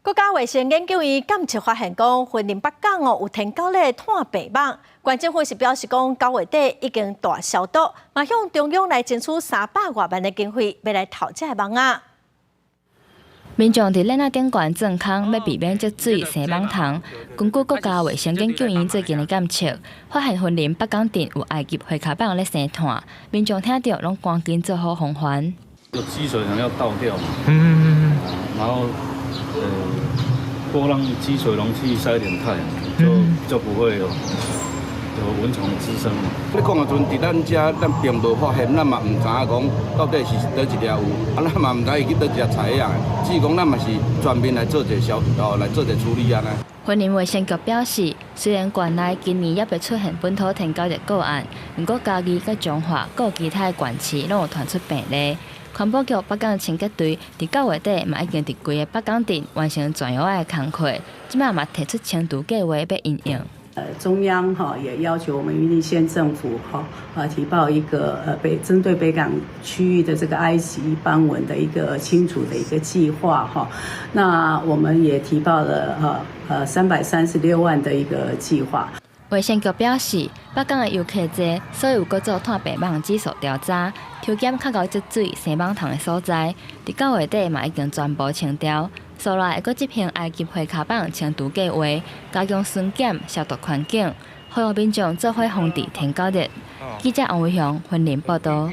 國家衛生研究院監測發現講，雲林北港哦有天狗咧湠病蠓。縣政府是表示講，9月底已經大消毒，嘛向中央來爭取300外萬的經費，欲來討這个蠓仔。民眾佇鏈仔頂懸鑽空，欲避免積水生蠓蟲。根據國家衛生研究院最近的監測，發現雲林北港鎮有埃及灰跤蠓咧生湠，民眾聽著攏趕緊做好防範。有積水想要倒掉嘛，然後多讓積水容器曬一點太陽，就不會有蚊蟲滋生。你講的陣佇咱遮，咱並無發現，咱嘛毋知影講到底是佗一粒有，啊，咱嘛毋知伊去佗一粒採仔。只是講咱嘛是全面來做一個消，哦，來做一個處理按呢。雲林衛生局表示，雖然縣內今年猶未出現本土天狗熱個案，毋過嘉義佮彰化閣有其他的縣市攏有傳出病例。環保局北港清潔隊佇9月底嘛已經佇規個北港鎮完成全藥仔的工課，這擺嘛提出清除計畫欲因應。中央哈也要求我們雲林縣政府哈啊提報一個針對北港區域的這個埃及斑蚊的一個清除的一個計劃哈。那我們也提報了336萬的一個計劃。衛生局表示，北港的遊客濟，所以有閣做湠病蠓指數調查，抽檢較𠢕積水生蠓蟲的所在。佇9月底嘛已經全部清掉。紲來會閣執行埃及灰跤蠓清除計劃，加強巡檢、消毒環境，呼籲民眾做伙防治天狗熱。記者王偉雄雲林報導。